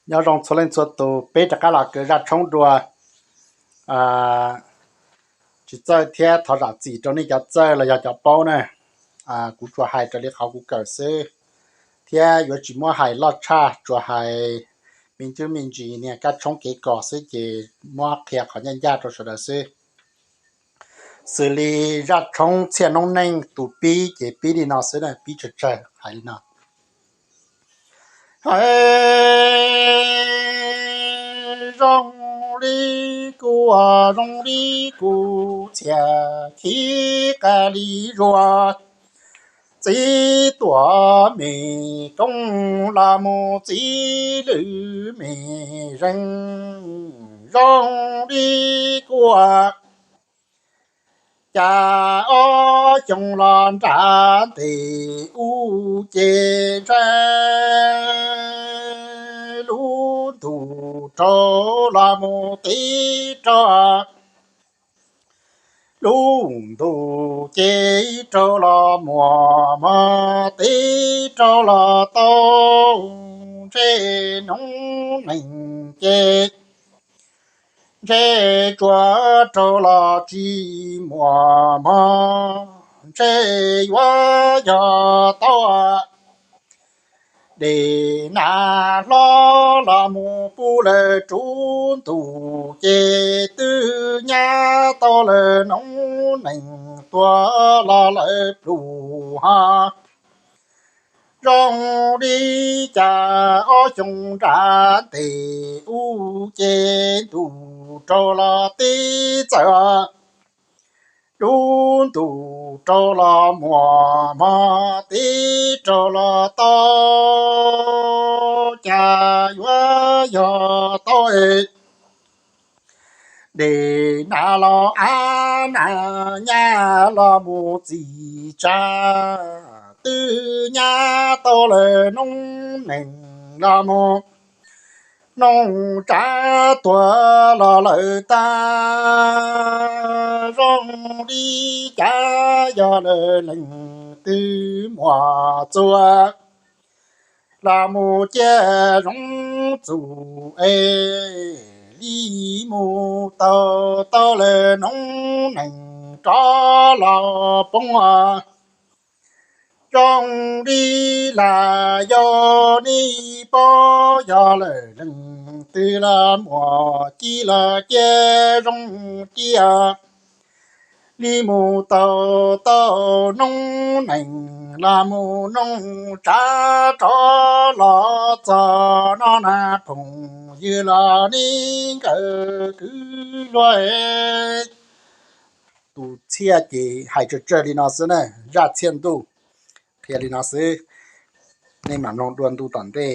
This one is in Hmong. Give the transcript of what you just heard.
Nyob zoo txhua leej txhua tus, peb rov qab los kawm zaj tshoob dua. Tsis txawj thiab thov zam txim rau nej cov txawj los yog cov paub na. Kuv tsuas hais raws li qhov kuv kawm xwb, thiab yuav tsis muab hais loj tshaj, tsuas hais me ntsis me ntsis niag kab tshoob kev kos xwb ces muab qhia qhov ncaj ncaj rau sawv daws xwb. Xws li zaj tshoob txhiaj noob neej tus pib ces pib li no xwb na, pib tsawg tsawg hais li no. Hais zoo li kuv, zoo li kuv txhiaj khib qa li zuag, txiv tuam me koob los mus txiv lwm me zeej, zoo li kuv cas ob xyoo los nram ntes ub ces ntshe lub ntuj raug los mus teb raug, lub ntuj ces raug los muag mog, teb raug los tau, ntshe noob neej ces ntshe tsuas raug los tsis muaj mog, ntshe yuav yog tau dej nag hlob los mus pub lawm rub ntuj ces twb nyab tau lawm noob neej tuag los lawm pluj ho. Zoo li cas ob xyoo nram ntes ub ces ntuj raug los teb txawm, lub ntuj raug los muag mog, teb raug los tau, cas yuav yog tau dej nag los av nag nyab los mus txi tsa, twb nyab tau lawm noob neej los mus noog tsav tuag los lawm tag. Zoo li cas yog lawm leej twg muaj txuas los mus cia zoo txuj es li mus tau tau lawm noob neej rov los poob. Zoo li las yog neb paub yog lawm leej twg los muaj ci los cia zoo cia li mus tau tau noob neej los mus noog tsav rov los txog no na phooj ywg los neb nkawd kwv luag. Tus txhiaj ces hais tsawg tsawg li no xwb na, zaj txhiaj ntuj qhia li no xwb. Nej mam mloog dua ntu tom ntej.